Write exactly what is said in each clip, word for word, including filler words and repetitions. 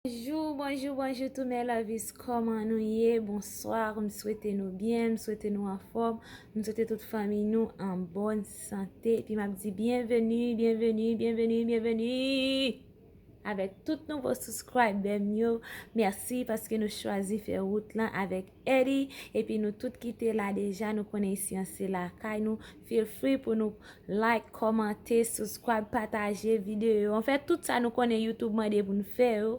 Bonjou, bonjou, bonjou tou mes lovies, kòman nou ye? Bonswa, m swete nou byen, m swete nou anfòm, m swete tout fanmi nou an bòn sante. Epi m ap di byenveni, byenveni, byenveni, byenveni avèk tout nouvo subscriber m yo. Mèsi paske nou chwazi fè wout lan avèk Eddie. Epi nou tout ki te la deja, nou konnen isi an se lakay nou. Feel free pou nou like, kòmante, subscribe, pataje videyo. Anfèt, tout sa nou konnen YouTube mande pou n fè yo,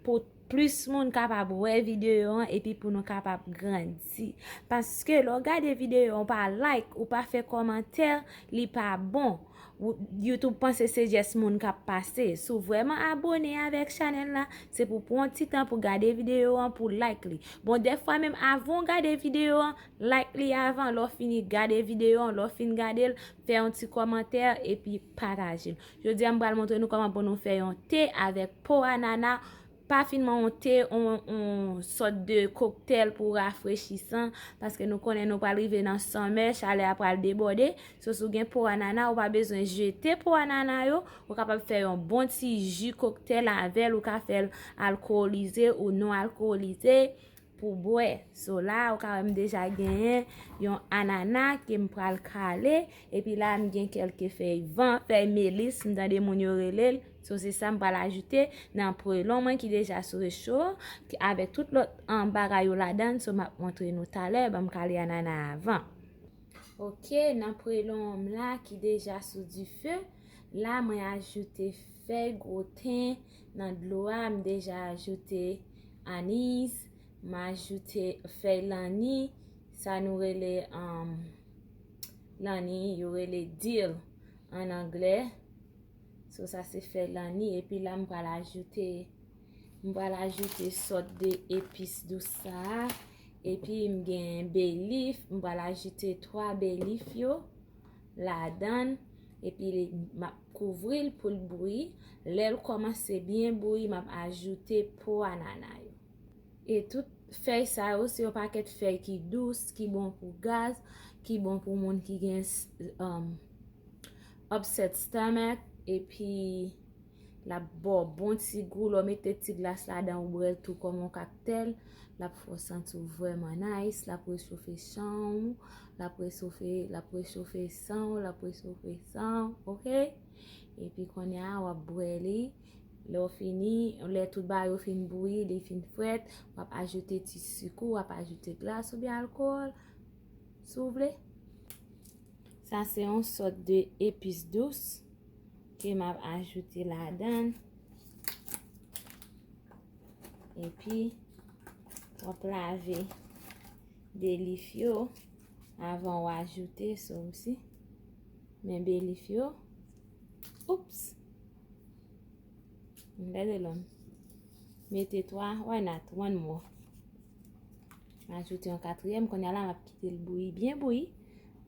pou plis moun kapab wè videyo an epi pou nou kapab grandi. Paske lè w gade videyo an, ou pa like, ou pa fè kòmantè, li pa bon. Ou- YouTube panse se jès moun k ap pase. Si w vrèman abone avèk chanèl la, se pou pran yon ti tan pou gade videyo an, pou like li. Bon, dèfwa menm avan w gade videyo an, like li avan, lè w fini gade videyo an, lè w fin gade l, fè yon ti kòmantè epi pataje l. Jodi a, m pral montre nou kòman pou nou fè yon te avèk po anana. Pa finman yon te, yon, yon sòt de koktèl pou rafrechisan, paske nou konnen nou pral rive nan summer, chalè a pral debòde. So, si w gen po anana, ou pa bezwen jete po anana yo, ou kapab fè yon bon ti ji koktèl avè l, ou ka fè l alkolize ou non alkolize pou bwè. So, la, ou ka wè m deja genyen yon anana ke m pral kale, epi la, m gen kèlke fèy van, fèy melis, m tande moun yo rele l. So, se sa m pral ajoute nan prelon mwen ki deja sou recho, ki, avèk tout lòt, an, bagay yo ladan l. So, m ap montre nou talè, ban m kale anana avan. Ok, nan prelon m la ki deja sou dife, la mwen ajoute fèy gwoten nan dlo a, m deja ajoute aniz, m ajoute fèy lanni, sa nou rele, um, lanni, yo rele dill an anglè. So, sa se fèy lanni, epi la m pral ajoute, m pral ajoute sòt de epis dous sa a, epi m gen bay leaf, m pral ajoute twa bay leaf yo ladan l, epi m ap kouvri l pou l bouyi. Lè l kòmanse byen bouyi, m ap ajoute po anana yo. E tout fèy sa yo, se yon pakèt fèy ki dous, ki bon pou gaz, ki bon pou moun ki gen, um, upset stomach, epi l ap ba w bon ti gou. Lè w mete ti glas ladan, ou bwè l tou kòm yon koktèl, l ap fè w santi w vrèman nice, l ap rechofe chan w, l ap rechofe, l ap rechofe san w, l ap rechofe san w, ok? Epi kounye a, w ap bwè li. Lè w fini, lè tout bagay yo fin bouyi, li fin frèt, w ap ajoute ti sik ou, w ap ajoute glas oubyen alkòl, si w vle. Sa se yon sòt de epis dous ke m ap ajoute ladan l. Epi, w ap lave bay leaf yo avan w ajoute, so m si. Men bay leaf yo. Oups. Gade lòm. Mete twa, why not? One more. M ajoute yon katriyèm. Kounye a la, m ap kite l bouyi, byen bouyi.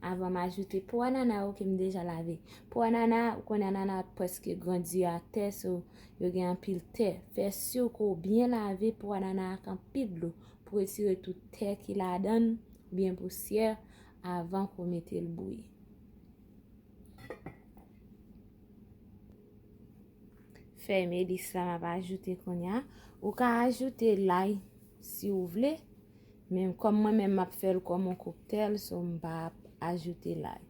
Avan m ajoute po anana yo ke m deja lave. Po anana, ou konnen anana prèske grandi atè, so yo gen anpil tè. Fè si ke w byen lave po anana ak anpil dlo pou retire tout tè ki ladan l, oubyen pousyè, avan ke w mete l bouyi. Fèy melis la m ap ajoute kounye a. Ou ka ajoute lay si w vle. Men kòm mwen menm m ap fè l kòm yon koktèl, so m p ap ajoute lay.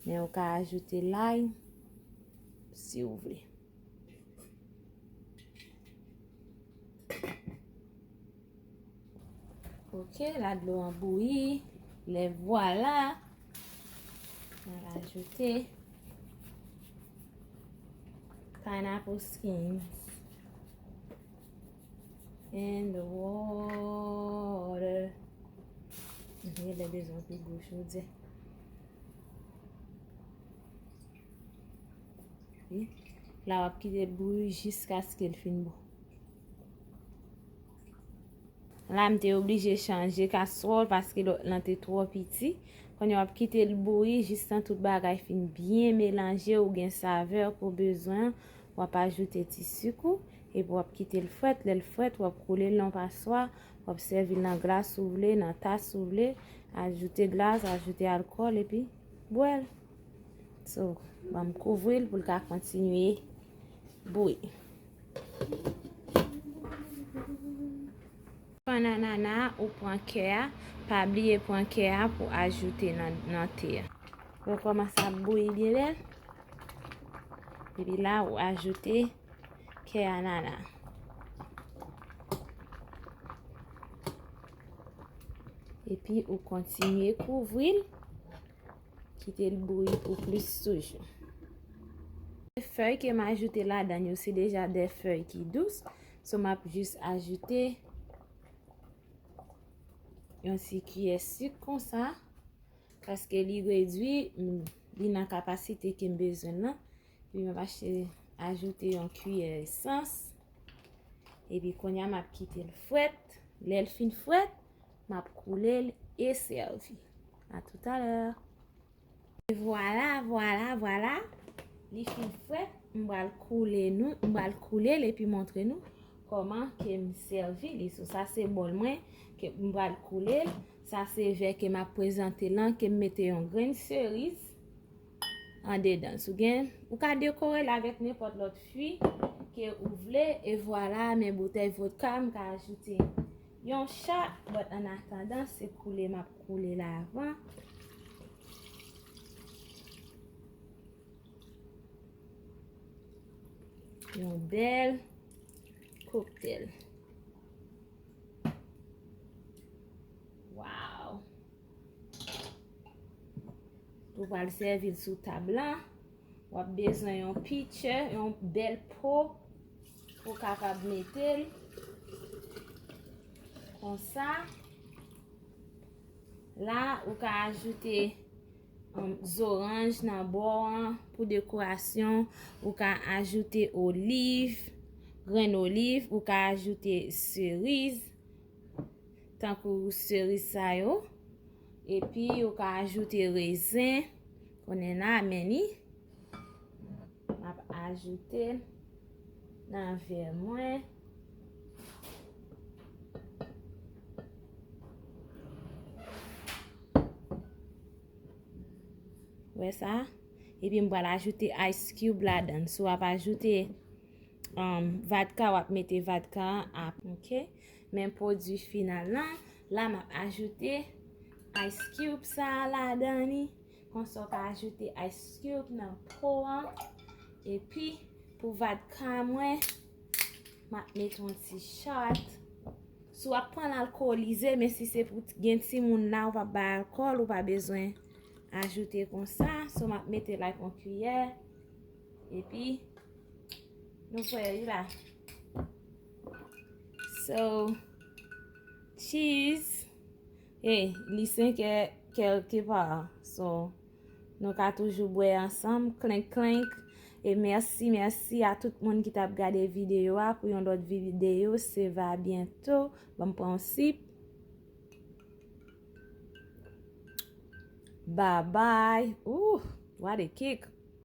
Men ou ka ajoute lay si w vle. Ok, la dlo an bouyi. Lè vwala, mwen ajoute pineapple skins in the water. Mwen genlè bezwen pi gwo chodyè. Wi. La w ap kite l bouyi jiskaske l fin bon. La m te oblije chanje kaswòl paske lòt lan te twò piti. Kounye a w ap kite l bouyi jistan tout bagay fin byen melanje, ou gen savè ke w bezwen an. W ap ajoute ti sik ou, epi w ap kite l frèt. Lè l frèt, w ap koule l nan paswa, w ap sèvi l nan glas ou vle, nan tas ou vle, ajoute glas, ajoute alkòl, epi bwè l. So, ban m kouvri l pou l ka kontinye bouyi. Pann anana a, ou pran kè a, pa bliye pran kè a pou ajoute nan, nan te a. Ou kòmanse ap bouyi byen bèl. Epi la, ou ajoute kè anana. Epi ou kontinye kouvri l, kite l bouyi pou plis toujou. Fèy ke m ajoute ladan yo, se deja de fèy ki dous. So, m ap jis ajoute yon ti kiyè sik konsa, paske li redwi, m, li nan kapasite ke m bezwen l lan. Epi m ap achte, ajoute yon kiyè esans. Epi kounye a, m ap kite l frèt. Lè l fin frèt, m ap koule l e sèvi. A toutalè. E vwala, vwala, vwala. Li fin frèt. M pral koule nou, m pral koule l epi montre nou kòman ke m sèvi li. So, sa se bòl mwen ke m pral koule l. Sa se vè ke m ap prezante lan, ke m mete yon grenn seriz andedan. Si w gen, ou ka dekore l avèk nenpòt lòt fwi ke ou vle. E vwala, men boutèy vodka, m ka ajoute yon chat, but an atandan, se koule m ap koule la avan. Yon bèl koktèl. Wow! Ou pral sèvi l sou tab lan. W ap bezwen yon pitcher, yon bèl po pou w kapab mete l konsa. La, ou ka ajoute, um, zoranj nan bò an pou dekorasyon. Ou ka ajoute oliv, grenn oliv. Ou ka ajoute seriz, tankou seriz sa yo. Epi, ou ka ajoute rezen. Konnen la, men ni. M ap ajoute l nan vè mwen. Wè sa? Epi m pral ajoute ice cube ladan. Si w ap ajoute, um, vodka, w ap mete vodka an ap, ok? Men pwodui final lan, la m ap ajoute ice cube sa a ladan li. Konsa w ka ajoute ice cube nan po an. Epi, pou vodka mwen, m ap mete yon ti shot. Si w ap pran l alkolize, men si se pou t-, gen timoun la, ou p ap bay alkòl, ou pa bezwen ajoute konsa. So, m ap mete l ak yon kiyè. Epi, nou fè li la. So, cheers. Hey, li senk è kèlke pa. So, nou ka toujou bwè ansanm. Klenk, klenk. E mèsi, mèsi a tout moun ki t ap gade videyo a. Pou yon lòt videyo, se va byento. Ban m pran yon sip. Bye bye. Ooh, what a kick.